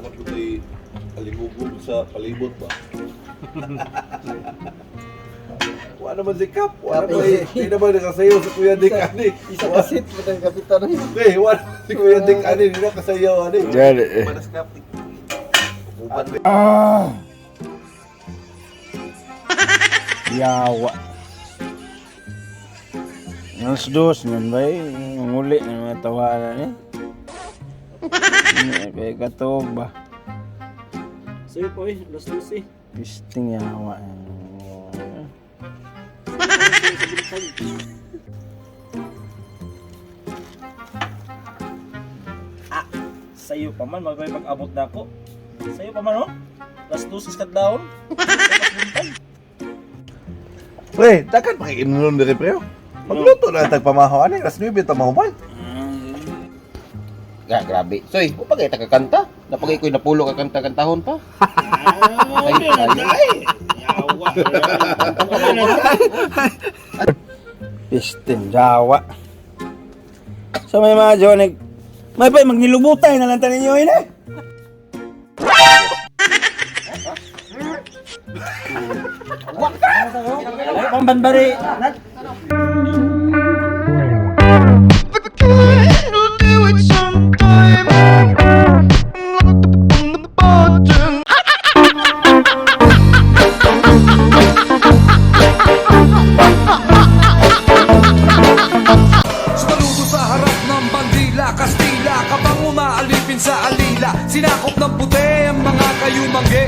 Dapat ko tayo alimugog sa palibot ba? Wala naman si Kap. Wala naman. Hindi naman nakasayaw si Kuya Dick ani. Isa ka seat mo tayong kapitan. Eh, wala si Kuya Dick ani. Hindi na kasayaw ani. Diyan eh. Panas Kap. Upat. Ah! Yawa. 2:00 man ba eh? Nguli na mga tawanan eh. Kaya katuog ba? Sa'yo po eh, 2:00 eh. Pisting yawa. Ah, sa'yo pa man, magay pag-abot na ako. Sa'yo pa man oh. 2:00 kadlawon. Pre, dakan pakiinom diri pre. Oh. Magluto na tag pamahaw ani. 9:00 ta mahuman. Ya, grabe. Soy, wa pa kay kakanta. Napagay ko'y napulo ka kanta-kantahon pa. Ay, ay. Yawa. Pisting yawa. So may mga jonig. May pa, magnilubutay na lang tanin nyo yun eh. Pambanbari. Saludo sa harap ng bandila, Kastila, kabang umaalipin sa alila. Sinakop ng puti ang mga kayumangge.